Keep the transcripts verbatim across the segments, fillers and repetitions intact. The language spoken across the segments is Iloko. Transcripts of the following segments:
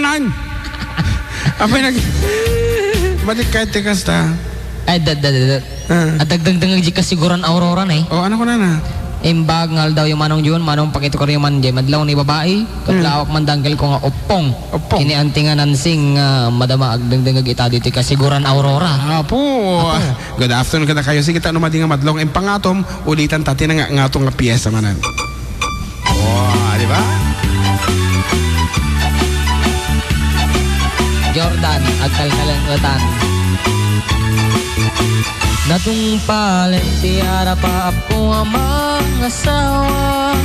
An? Apay nag-, madi ka ti kasta? Ay, da, da, da, da. Ah. Adagdagdangag di kasiguran Aurora na eh. O, ano ko na na? Imbag nga aldaw yung Manong Jun, Manong pakita ko rin man di madlaw ni babae, hmm, katlawak man dangkel ko nga uppong. Uppong. Kini anti nga Nansing, ah, madama agdagdangag ita di ti kasiguran Aurora. Apo. Apo. Good afternoon kada kayo. Sige, ta no madi nga madlaw nga impangatom, ulitan ta ti nga, nga to nga piyesa manan. Wow, di ba? Jordan, agkalkalan utan. Natungpalen ti arapaapko a mangasawa.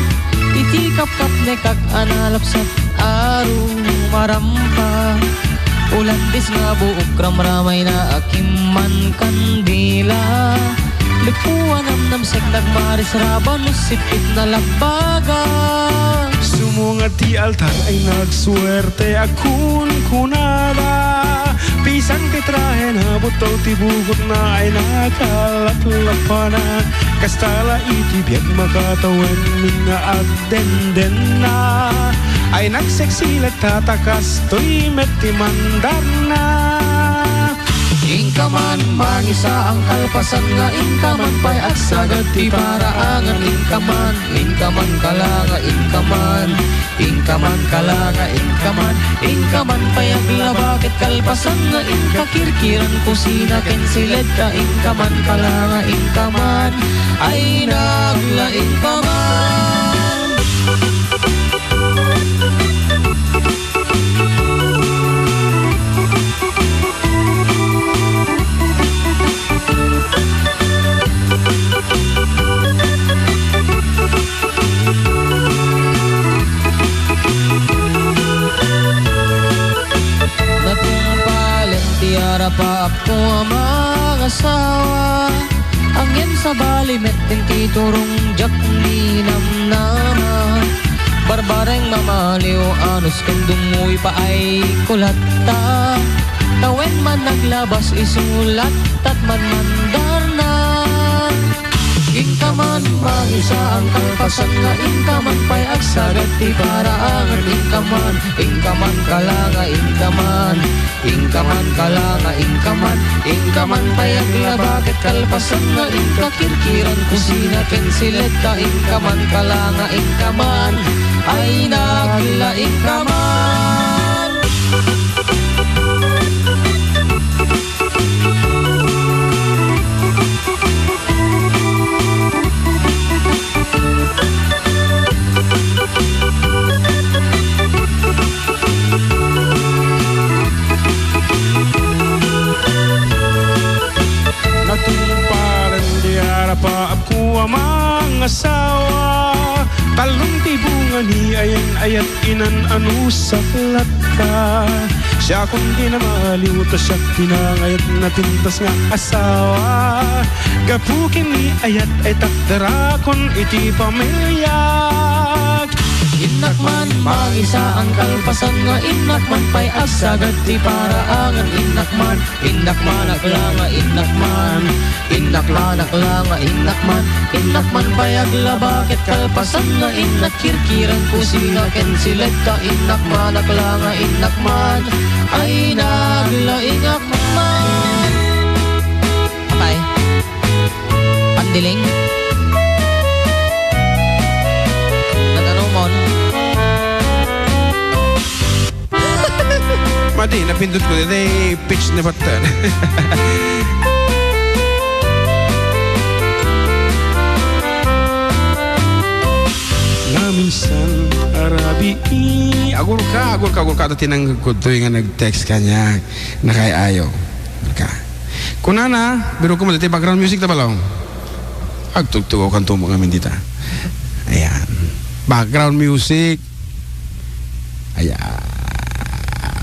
Iti kapkapnekak a nalapsat a rumarampa. Ulandis nga buok ramramayna a kimman kandila. Lepo a namnamsek nagmarisraba no sipit na labbaga. Sumungad ti altar ay nagsuerte a kunkunada. Pisan ti trahena, buttaw ti bukotna ay nakalaplapana. Kasta la iti biag makatawen nga agdendenna. Ay nagseksilet ta ta kastoy met ti mandarna. Inka man mangisaang kalpasan nga inka man pay agsagad ti paraangan, inka man, inka man kala nga inka man, inka man kala nga inka man, inka man pay aglaba ket kalpasan nga inka kirkiran kusina ken siled ta inka man kala nga inka man, ay naglaing ka man. Natungpalen ti arapaapko a mangasawa. Ngem sabali met ti turong diak ninamnama. Barbareng mamaliw anus ken dummuy paay kulatta. Tawen man naglabas isu lattat man mandarna. Inka man mangisaang kalpasan nga inka man pay agsagad ti paraangan, inka man, inka man kala nga inka man. Inka man kala nga inka man, inka man pay aglaba ket kalpasan nga inka kirkiran kusina ken siled ta inka man kala nga inka man, ay naglaing ka man. Natungpalen ti arapaapko a mangasawa. Tallon ti bunga ni ayan-ayat inan-anusak latta. Siakon ti namaliw ta siak ti nangayat napintas nga asawa. Gapu ken ni ayat ay takderakon iti pamiliak. Innak man mangisaang kalpasan nga innak man pay agsagad ti paraangan, innak man, innak man akla nga innak man, innak man akla nga innak man, innak man pay aglaba ket kalpasan nga innak kirkiran kusina ken siled ta innak man akla nga innak man, ay naglaingak man. Apay. Pandiling. Nagano mon? Madi, napindot ko dito, eh, pitch na button. Nga minsan, arabii, agurka, agurka, agurka, ata tinanggag ko, toy nga nag-text kaniak, nakay-ayo. Agurka. Kunana, biro ko mo, dati background music ta balaw. Agtugtugaw kan tumo ngamin dita. Ayan. Background music. Ayan.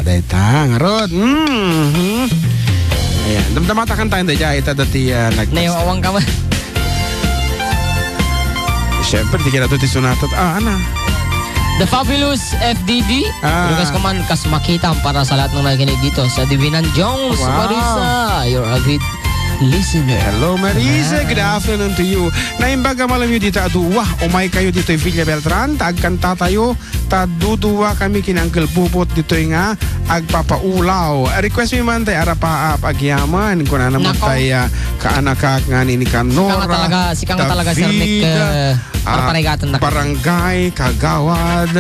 Dayta, ngarud. Mhm. Ayan. Damdamata kan tayo, dayta, ita dati, ah, nag- Naiwawang ka man. Siyempre, di kaya to ti sunat. Ah, ana. The Fabulous F D D. Ah. Lukas ka man, kas makita para sa lahat ng nakikinig dito sa Divinan Jones, wow. Marisa, you're a great listener. Hello, Marisa. Hi. Good afternoon to you. Naimbag a malamyo dita a dua. Umay kayo ditoy Villa Beltran, ta agkantatayo, ta dudua kami ken Uncle Bubot ditoy nga agpapaulaw. Request mi man tay Arapaap agyaman. Kunana man Nako. tay, ah, kaanakak nga ni Nicanor, Sika nga talaga, sika nga talaga, Sir Nick, David, eh, ah, parparigatan na. Barangay Kagawad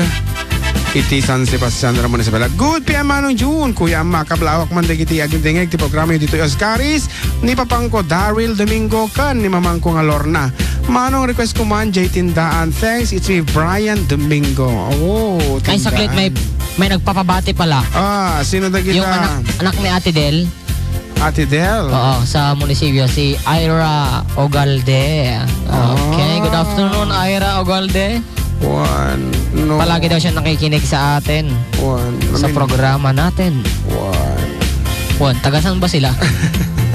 iti San Sebastian, Ramon Isabela. Good P M, Manong June, Kuya Ama, kablawak man dagiti agdingdingeg ti programa ditoy Oscaris, ni papangko Daryl Domingo, ken ni mamangko nga Lorna. Manong, request ko man, Jay Tindaan. Thanks, it's me, Brian Domingo. Oh, Ay, saklit, may, Tindaan. may nagpapabati pala. Ah, sino dagita? Yung anak, anak ni Ate Del. Ate Del. Oo, sa munisipyo, si Ira Ogalde. Okay, good Oh. afternoon, Ira Ogalde. One, no. Palagi daw siya nakikinig sa atin. One. Sa I mean, programa natin. One. One, taga saan ba sila?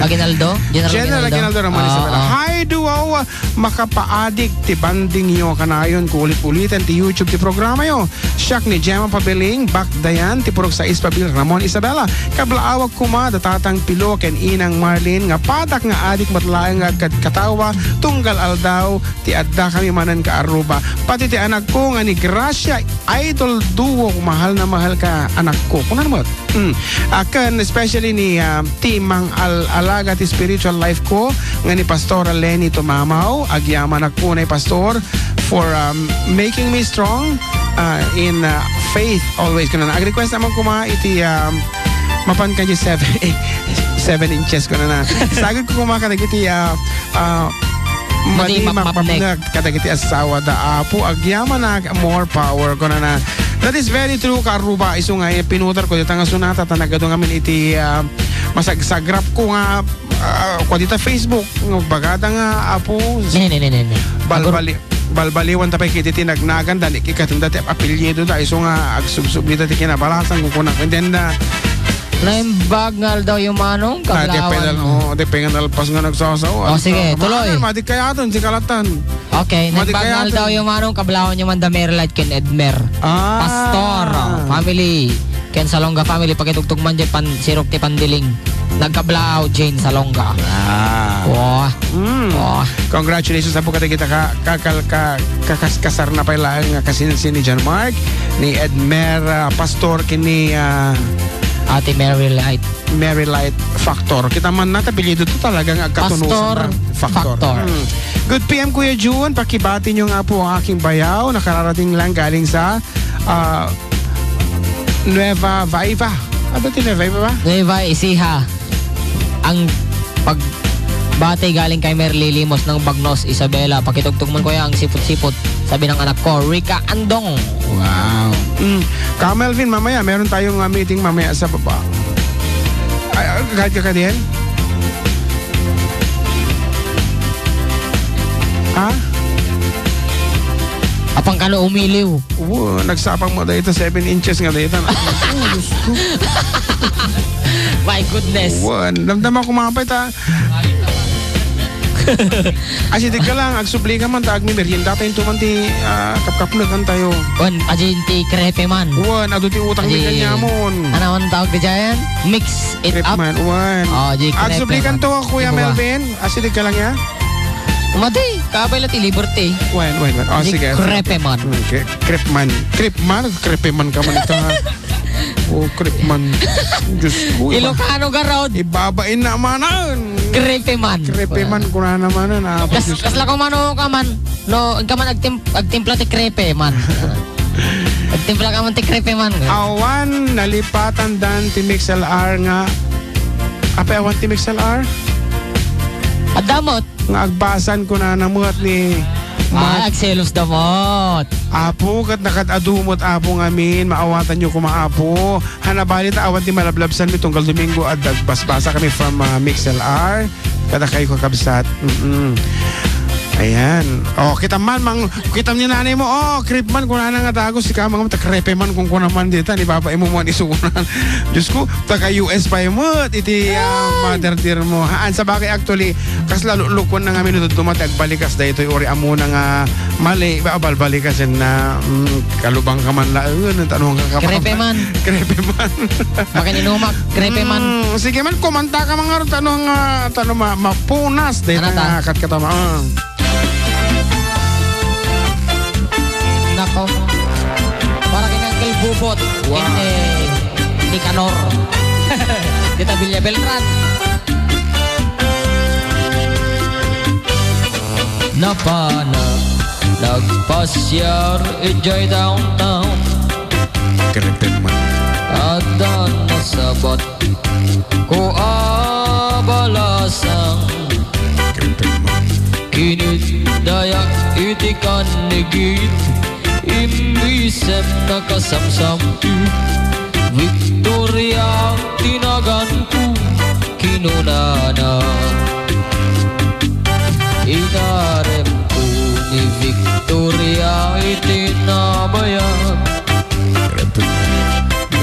Aguinaldo? General General Aguinaldo? Aguinaldo, Ramon Oo, Isabela. oo. Hi, Duo! Makapaadik ti banding yo kanayon ko ulit-ulitan ti YouTube ti programa yo. Siak ni Gemma Pabiling, Bakdayan, ti Purok Sais Pabil, Ramon Isabela. Kablaawak kuma da Tatang Pilo ken Inang Marlene nga padak nga adik met laeng nga agkadkatawa tunggal aldaw ti adda kami manen ka Aruba. Pati ti anakko nga ni Gracia, idol duo, mahal na mahal ka anakko. Kunan met. Mm. Ah, ken especially ni, ah, ti mangal-alaga ti spiritual life ko nga ni Pastora Lenny Tumamaw. Agyamanak unay, Pastor, for, um, making me strong, uh, in, uh, faith always. Kunana, ag-request naman kuma iti, um, mapan kadi seven, seven inches, kunana. Sagud ko kuma kadagiti, uh, uh, Madi madi makmapnek. makmapnek kadagiti asawa da Apo. Agyamanak, more power, kunana. That is very true, Karuba. Isu nga, eh, pinutar ko dita nga sunata, ta nagadu ngamin iti, uh, masagsagrap ko nga ah, kua dita Facebook, nga bagada nga, Apo, Ne, ne, ne, ne, ne. Agur- balbali-, balbaliwan ta pay kiti ti nagnagan, dan ikikatenda ti apelyido da, isu nga agsubsubli da ti kinabalasan, kukuna, and then, ah, Naimbag nga aldaw yung manong, Ah, kablawan. Depende, oh, depende nga alpas nga nagsasaw. Oh, sige, tuloy. Madi kayaton, si kalatan. Okay, Madi naimbag nga kayaton. aldaw yung manong, kablawan yung manda Mary Light ken Edmer. Ah. Pastor, oh, family. Ken Salonga family, pakitugtog man dyan pan-, sirok ti pandiling. Nagkablaaw, Jane Salonga. Ah. Wah. Mm. Wah. Congratulations, Apo, kadagita ka, ka, ka, ka, kakaskasar na pay laeng nga kasinsin ni John Mark, ni Edmer, ah, Pastor, ken ni, ah, Ate Mary Light. Mary Light Factor. Kita man na, apelyido to talaga nga agkatunosan Pastor na. Factor. Factor. Mm. Good P M, Kuya Jun. Pakibati nyo nga po ang aking bayaw. Nakararating lang galing sa, ah, Nueva Vaiva. Ano ti Nueva Vaiva ba? Nueva Ecija. Ang pagbati galing kay Merly Limos ng Bagnos, Isabela. Pakitugtog man, kuya, ang sipot-sipot. Sabi ng anak ko, Rica Andong. Wow. Mm. Ka Melvin, mamaya meron tayong, ah, meeting mamaya sa baba. Ay, ah, kahit ka, Kadiel? Ha? Apang kano umiliw. Oo, nagsapang mo dahil ito, seven inches nga dahil ito. Oh, Diyos ko. My goodness. Oo, damdama ko, mga pait, ha? Ay, sige ka lang, agsubli ka man, ta agmimerienda tayo, ito man ti, ah, kapkapnutan tayo. Wan, aji ti krepe man. Wan, adu ti utang mi Aji, kanya mon. Ano ang tawag di dyan? Mix it Crepe up. man, wan. Oh, di crepe Agsubli ka man. to, Kuya Ano ba? Melvin. Asideg ka lang ya? Madi, kabay la ti Liberty. Wen, wen, wen. Oh, Di sige. Crepe man. Hmm, cre-, crepe man. Crepe man? Crepe man ka man ita. Oh, crepe man. Diyos ko, iba-, Ilocano garod. Ibabain na manan. Crepe man. Crepe man, kuna naman na. Kas-, Diyos ko. Kasla ko mano ka man. No, ka man agtim-, agtimpla ti crepe man. Agtimpla ka man ti crepe man. Awan, nalipatan dan ti Mix L R nga. Apay awan ti Mix L R? Adamot. Nga agbasan ko na namuhat ni Ah, Mark. Agselos damot. Apo, kat nakad-adumot, Apo, ngamin. Maawatan nyo kuma, Apo. Hanabali ta awan ti malablabsan mi tunggal Domingo at nagbasbasa kami from, ah, Mix L R. Kada kayo kakabsat. Mm-mm. Ayan. Yan. Oh, kita man, mang, kita ni nanay mo, oh, crepe man, kunana nga dagus, sika, mga ta crepe man, kung kuna man dita, ni Papa Imo mo, ni Sunan. Diyos ko, taga U S pa imot, iti, ah, mother dear mo. Haan, sa bagay, actually, kas lalo lukon na nga minuto, dumati, agbalikas, daytoy, uri, amo na nga, mali, ba, balbalikas, yan na, mm, kalubang ka man laeng, tano nga kapakam-, Crepe man. Crepe man. Makin inumak, crepe man. Mm, sige man, kumanta ka, mga, tano nga, tano ma-, mapunas, dayta Ano ta? nga, kat katama, ah. Nako. Para kay Uncle Bubot. Wow. Ken, eh, Nicanor. Dita Villa Beltran. Napanak nagpasiar idiay downtown. Crepe man. Adda nasabat ko a balasang. Kinitdayak iti kannigit, imbisem nakasamsamti. Victoria ti naganko, kinunana. Inaremko ni Victoria iti nabayag.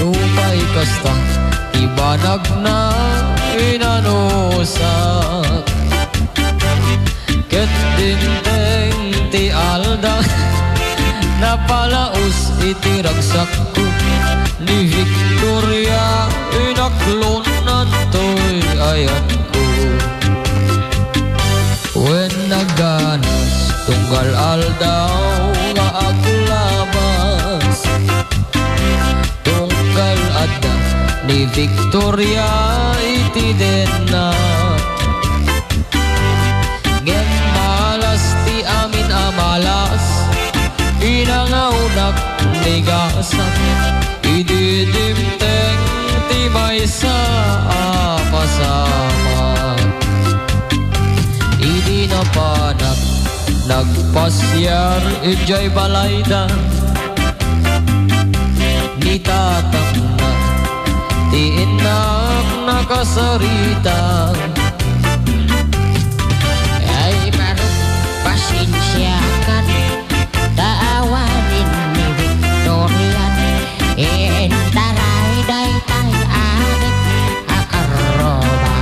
Nupay kasta, ti banagna inanusak. Ket dimteng ti aldaw, napalaus iti ragsakko. Ni Victoria, inaklonnan toy ayatko. Wen naganas, tunggal aldaw nga aglabas. Tunggal adda ni Victoria iti denna. Ngem malas ti amin a malas, inangawnak ni gasat. Idi dimteng ti maysa a pasamak. Idi napanak nagpasiar idiay balayda, ni tatangna ti innak nakasarita. Ay, barok, pasensiakan, ta awanen ni Victoria. Intaray daytay adik a karruba.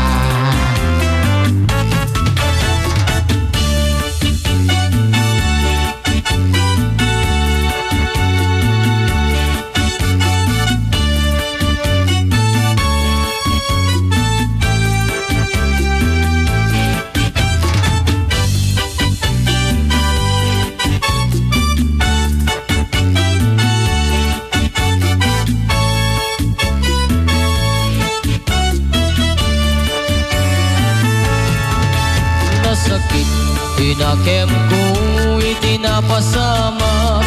Nasakit ti nakemko iti napasamak.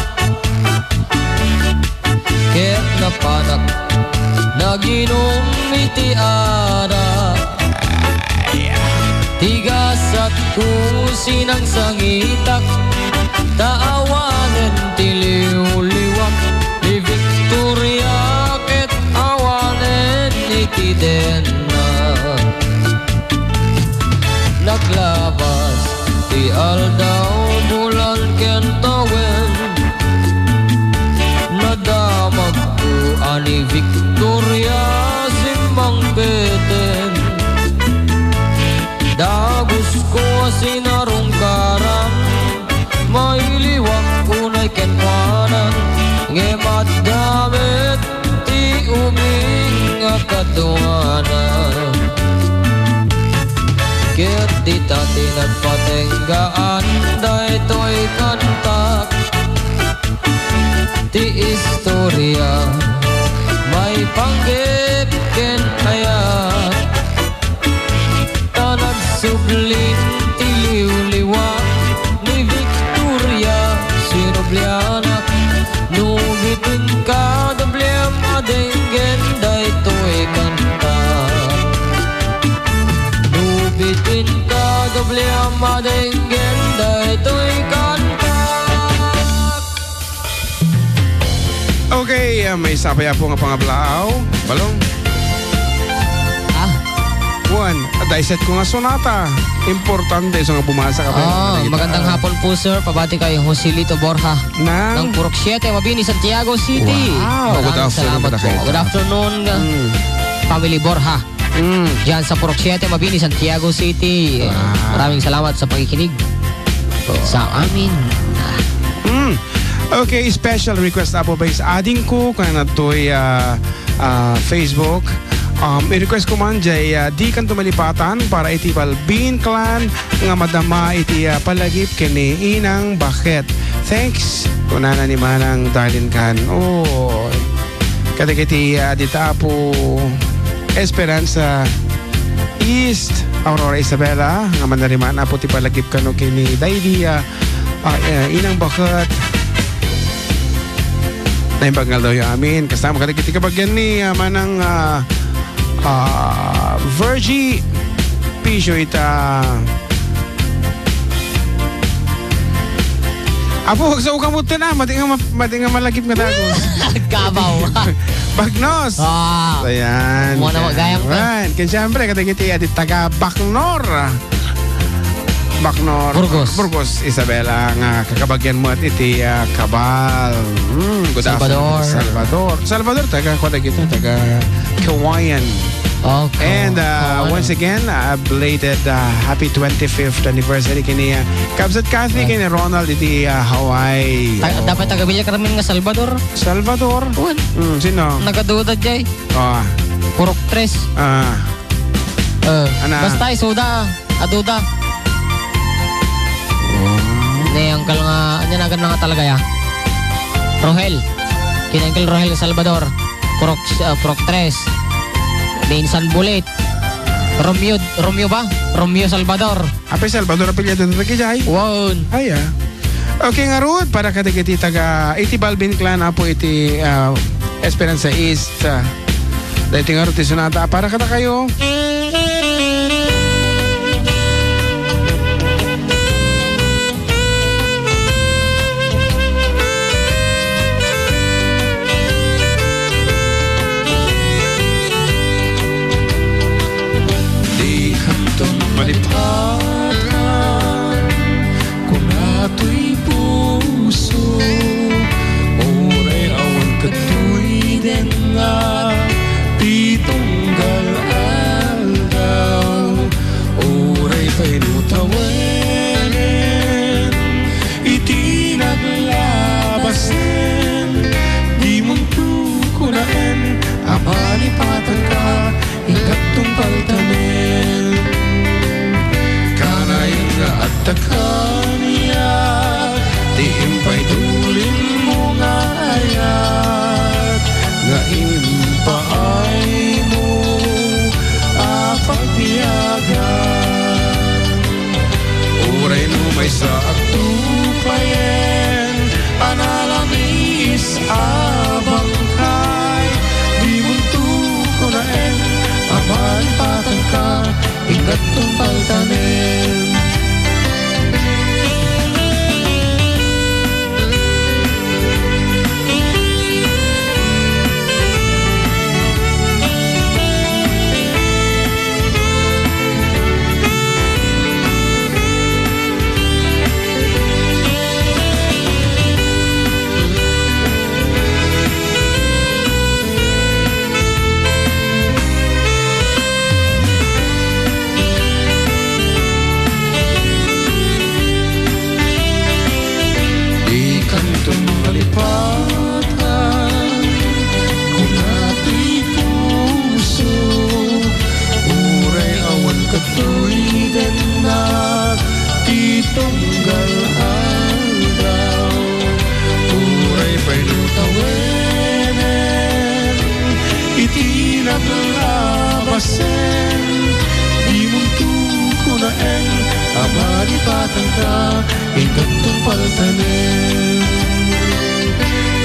Ket napanak naginum iti arak. Ti gasatko sinangsangitak, ta awanen ti liwliwak. Ni Victoria ket awanen iti denna. Naglabas ti aldaw, bulan ken tawen. Nadamagko a ni Victoria simmangpeten. Dagusko a sinarungkaran, mailiwak unay kenkuana, ngem adda met ti ubing a kaduana. Ket dita ti nagpatenggaan daytoy kantak, ti istoria maipanggep ken ayat. Ta nagsublin ti liwliwa ni Victoria, sinublianak. No bitin ka, dubliam a denggen daytoy kanta. No bitin ka, dubliam a denggen daytoy kanta. Okay, ah, may sapay apo nga pangablaaw. Balong. Ah. Wen, dayset ko nga sonata. Importante isu nga bumasa ka pa. Oh, magandang hapon po, sir. Pabati kay Joselito Borja ng Purok Siete, Mabini, Santiago City. Wow, good afternoon, salamat po. Good afternoon, family Borja. Mm. Diyan sa Purok Siete, Mabini, Santiago City. Wow. Maraming salamat sa pakikinig sa amin. Mm. Okay, special request, Apo Bass. Ading ko, kaya na to'y, ah, ah, Facebook. Um, i-request ko man jay, ah, di kan tumalipatan para iti Balbin Clan nga madama iti, ah, palagip ken ni Inang Baket. Thanks, kunana ni Manang Darlene Can. Oh, kadagiti, ah, dita Apo Esperanza East, Aurora Isabela, nga manariman Apo ti palagip kano ken ni Daydi, ah, ah, eh, Inang Baket. Naimbag nga aldaw yo amin. Kasama kadagiti kabagian ni, ah, Manang, ah, ah, Virgie Piso ita. Apo, agsaw ka mo, tin, ah. Madi nga ma-, madi nga malagip nga dagus. Kabaw. Bagnos. Ah. Ayan. Muna magayam ka. Ayan. Kaya siyempre, kadagiti, adi taga Bacnor. Bacnor. Burgos. Burgos, Isabela, nga kakabagian mo at iti, ah, Kabal. Mm, good afternoon, Salvador. Salvador. Salvador, taga, kuwan, taga, taga Kawayan. Oh, Kaw-, And, uh, Kawayan. Once again, uh, belated, uh, happy twenty-fifth anniversary kini, uh, Kabsat Kathy, kini Ronald iti, uh, Hawaii. Ta-, dapat taga Villa Carmen nga Salvador. Salvador? Wen. Mm, sino? Nagaduda jay. Ah. Purok tres. Ah. Eh, Ana? Basta isuda. Aduda. Wow. Ni Uncle nga, anya nagan na nga talaga ya? Rohel. Kina Uncle Rohel Salvador. Purok, ah, Purok tres. Minsan Bulit. Romeo, Romeo ba? Romeo Salvador. Apay Salvador, apelyido na tagi jay? Wow. Ay, ah. Okay, ngarud, para kadagiti taga, iti Balbin Clan, apo iti, ah, Esperanza East, ah, Daytoy ngarud ti sonata para kadakayo. Dikanton malipatan, kuna toy puso, uray awan kadtoy dennak ti tunggal aldaw, uray pay no tawenen iti naglabasen, dimonto kunaen a malipatanka. Inggad tungpal tanem. Kanayon nga adda kaniak ti impay tulimmo nga ayat nga impaaymo a pagbiagan. Uray no maysa a tupayen a nalamis a bangkay, dimonto kunaen a malipatanka, inggad tungpal tanem. Dikanton malipatan, kuna ti puso, uray awan kadtoy dennak ti tunggal aldaw. Uray pay no tawenen iti naglabasen, dimonto kunaen a malipatanka, inggad tungpal tanem.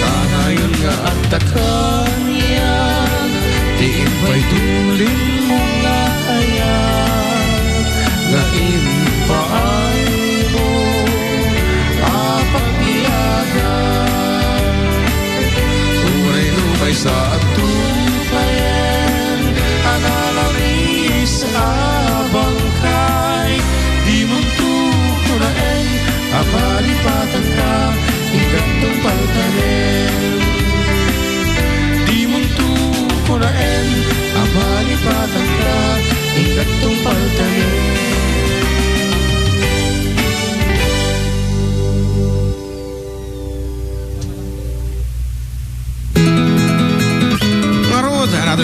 Kanayon nga adda kaniak ti impay tulimmo nga ayat nga impaaymo a pagbiagan. Uray no maysa a tupayen a nalamis a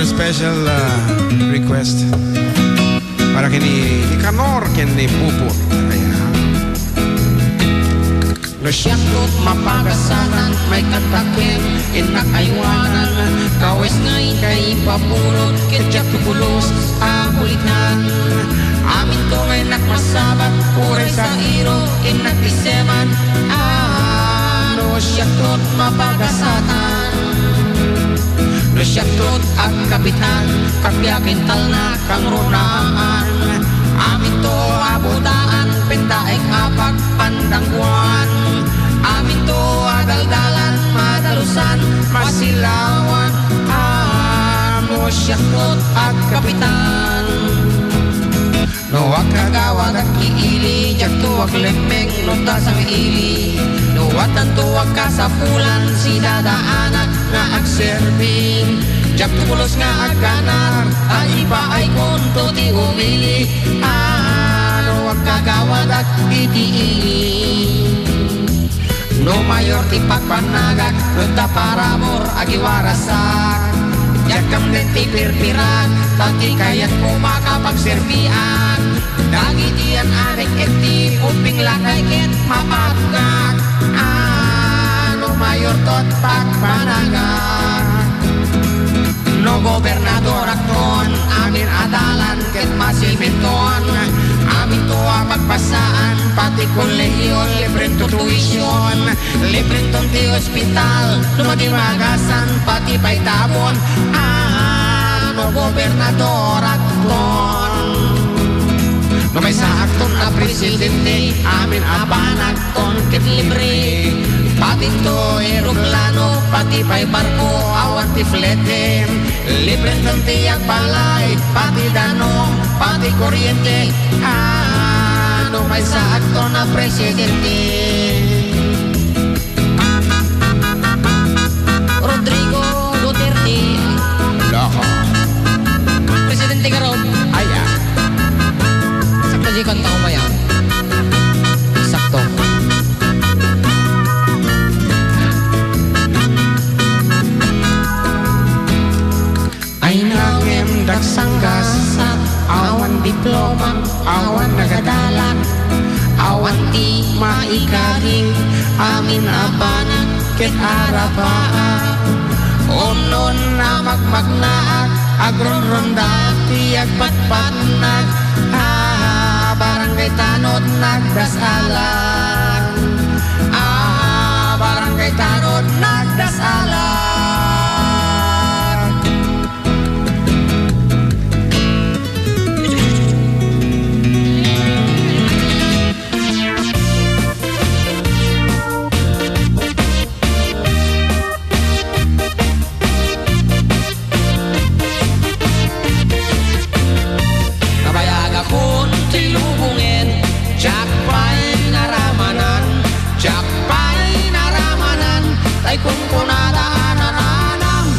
Special, uh, request para kini Nicanor ken ni Puput. Ayan. No siak mapagasakan, maikatakem, innak aywanan, kawes nga inkay ipapulot, ket diak pulos a kulitan. Aminto nga innak masabat, uray sa iro, innak iseman, ah, no siak mapagasakan. No siak agkapitan, kapiakin talna kangrunaan. Aminto a budaan, pentaek a pagpandangguan. Aminto a daldalan, madalusan, masilawan. Ah, no siak agkapitan. No agkagawadak ti ili, diakto aglemmeng no ta sang ili. No addanto agkasapulan, sidadaanak nga agserbi. Diakto pulos nga agganar, a ipaaykonto ti umili. Ah, no agkagawadak iti ili. No mayor ti pagpannagak, no ta parabur agiwarasak. Diak kamden ti pirpirak, ta ti kayatko makapagserbiak. Dagiti yan-anek iti ubbing lakay ket mapatgak. Ah, no mayor tot pagpannagak. No gobernadorakton, amin a dalan ket masimenton. Aminto a pagpassaan, pati kolehiyo, librento tuition. Librenton ti ospital, no madimagasan, pati pay tabon. Ah, no gobernadorakton. No maysaakton a presidente, amin a banag ton ket libre. Patinto eroplano, pati pay barko, awan ti flete. Librenton ti agbalay, pati danum, pati kuryente. Ah, no maysaakton a presidente. Rodrigo Duterte. Loko. Presidente garud. Ay, ah. Sakto di kanta umaya. Sakto. Ay, nangem dagsanggas, awan diploma, awan nagadalak, awan ti maikaring, amin a banag ket arapaak. Unnon a magmagnaak, agronrondaak ti agpatpatnag. Ah, barangay tanod nagdasalak. Ah, barangay tanod nagdasalak. Nabayagakon ti lubongen, diak pay naramanan, diak pay naramanan, tay kunkunada a nananam,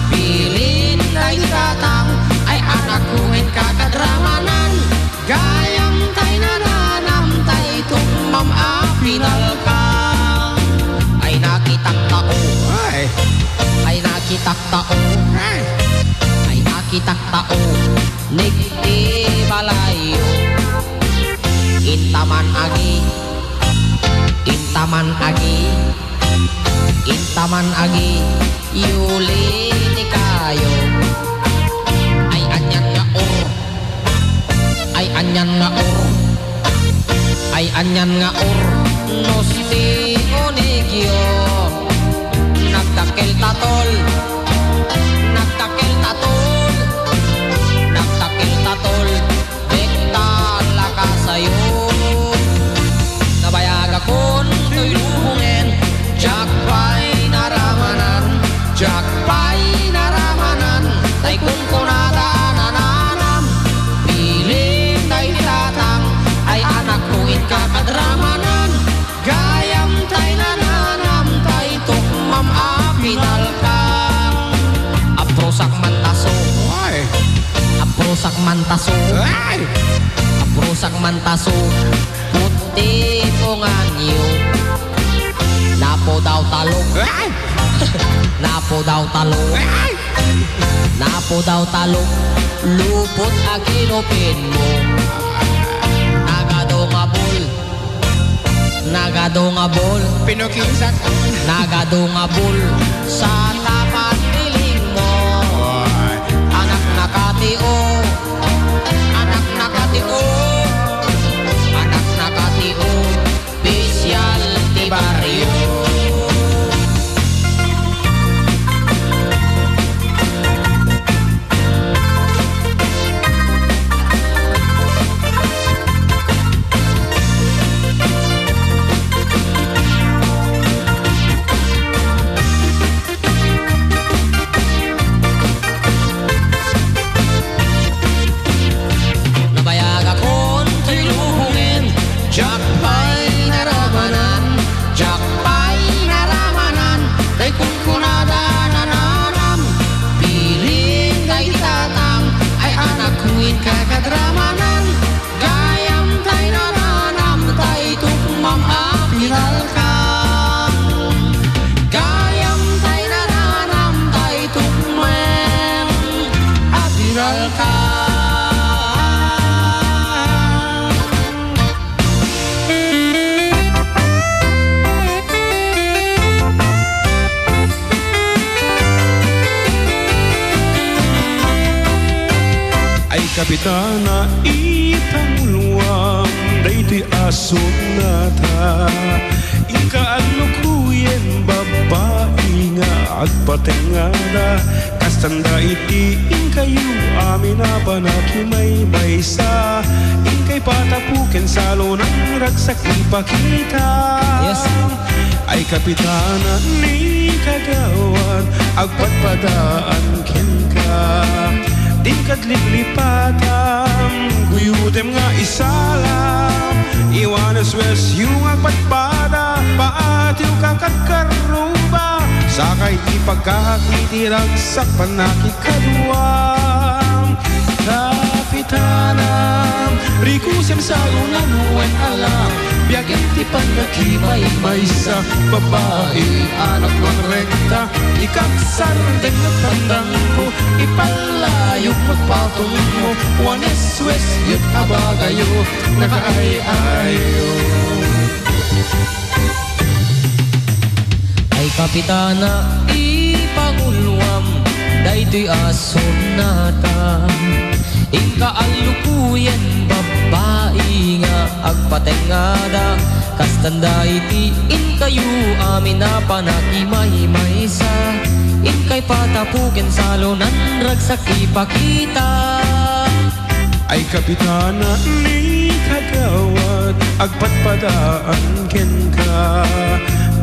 bilin tay tatang, ay anakko, inka kadramanan. Gayam tay nananam, tay tukmam a pinalka. Ay nakitak tao. Ay. Ay nakitak tao. Ay. Ay nakitak tao. Nigdi balayyo. Intaman agi. Intaman agi. Intaman agi. Yuli ti kayo. Ay anian nga ur. Ay anian nga ur. Ay anian nga ur. Nusti unigyo. Nagdakkel ta tol. Nagdakkel ta tol. Nagdakkel ta tol. Dekta lakasayo. Nabayagakon toy lubongen, diak pay naramanan, diak pay naramanan, tay kunkunada a nananam, bilin tay tatang, ay anakko, inka kadramanan, gayam tay nananam, tay tukmam a pinalkang. Aprusak man taso. Ay. Aprusak man taso. Ay. Aprusak man taso. Puti punganyo. Napo daw talog. Ay. Napo daw talog. Ay. Napudaw talok, lupot a kinupinmo. Nagadu nga bul, nagadu nga bul. Pinukinsat. Nagadu nga bul sa tapat ti lingmo. Oy. Anak na katio, anak na katio, anak na katio. Opisyal ti barrio. Nabayagakon ti lubongen, diak pay naramanan, diak pay naramanan, tay kunkunada nananam, piling tay tatam, ay anak, inka kadramanan. Gayam tay nananam, tay tukmam a pinalkam. Gayam tay nananam, tay tukmam a pinalkam. Ay, Kapitana, ipanguloam daytoy a sonata. Inka allukuyen, babbai nga agpatengngada. Kastanda iti inkayo amin a panakimaymaysa. Inkay patapuken salonan ragsak ipakita. Yes. Ay, Kapitana, ni kagawad, agpadpadaan kenka. Dinkad liplipatan, guyutem nga isala. Iwanes wes yu nga agpadpada, paatiw ka kad karruba. Sakay ipagkak iti ragsak panakikadua. Kapitana, rikusem salonan wen ala, biagen ti pannakimaymaysa, babbai, anak, wen rekta, ikaksar dengngek pandangko, ipallayok met patongmo, wanes wes yut a bagayo, nakaay-ayo. Ay, Kapitana, ipanguloam daytoy a sonata. Inka allukuyen, babbai nga agpatengngada. Kastanda iti inkayo amin a panakimaymaysa. Inkay patapuken salonan ragsak ipakita. Ay, Kapitana, ni kagawad, agpadpadaan kenka.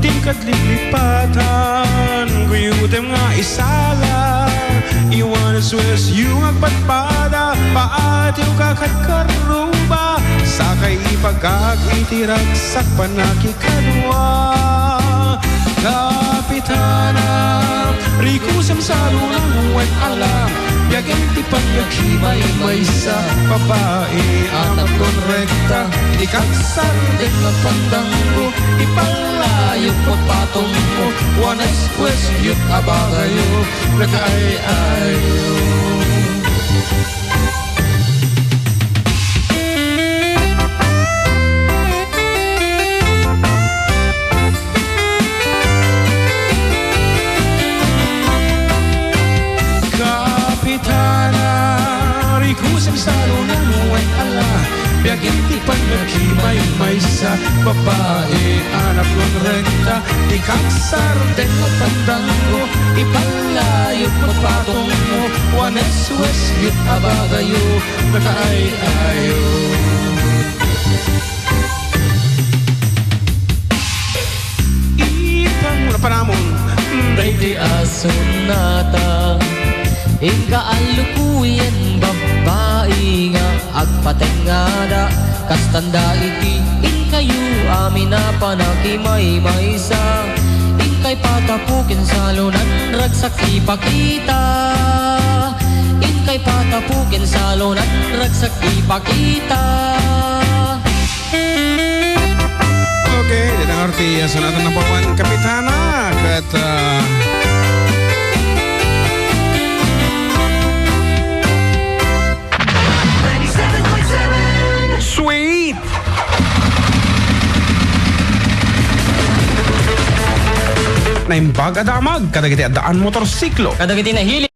Dinkad liplipatan, guyutem nga isala. Iwanes wes yu nga agpadpada, paatiw ka kad karruba. Sakay ipagkak iti ragsak panakikadua. Kapitana, rikusem salonan wen ala, biagen ti pannakimaymaysa, babbai, anak, wen rekta, ikaksar dengngek pandangko, ipallayok met patongmo, wanes wes yut a bagayo, nakaay-ayo. Kapitana, rikusem salonan wen ala, biagen ti pannakimaymaysa, babbai, anak, wen rekta, ikaksar dengngek pandangko, ipallayok met patongmo, wanes wes yut a bagayo, nakaay-ayo. Ipang-, napanamon. Daytoy a sonata, inka allukuyen, babbai nga agpatengngada. Kastanda iti inkayo amin a panakimaymaysa. Inkay patapuken salonan ragsak ipakita. Inkay patapuken salonan ragsak ipakita. Okay, dita nga arti, ah, sonata number one, Kapitana, ket, ah, naimbag a damag kadagiti addaan motorsiklo. Kadagiti nahiling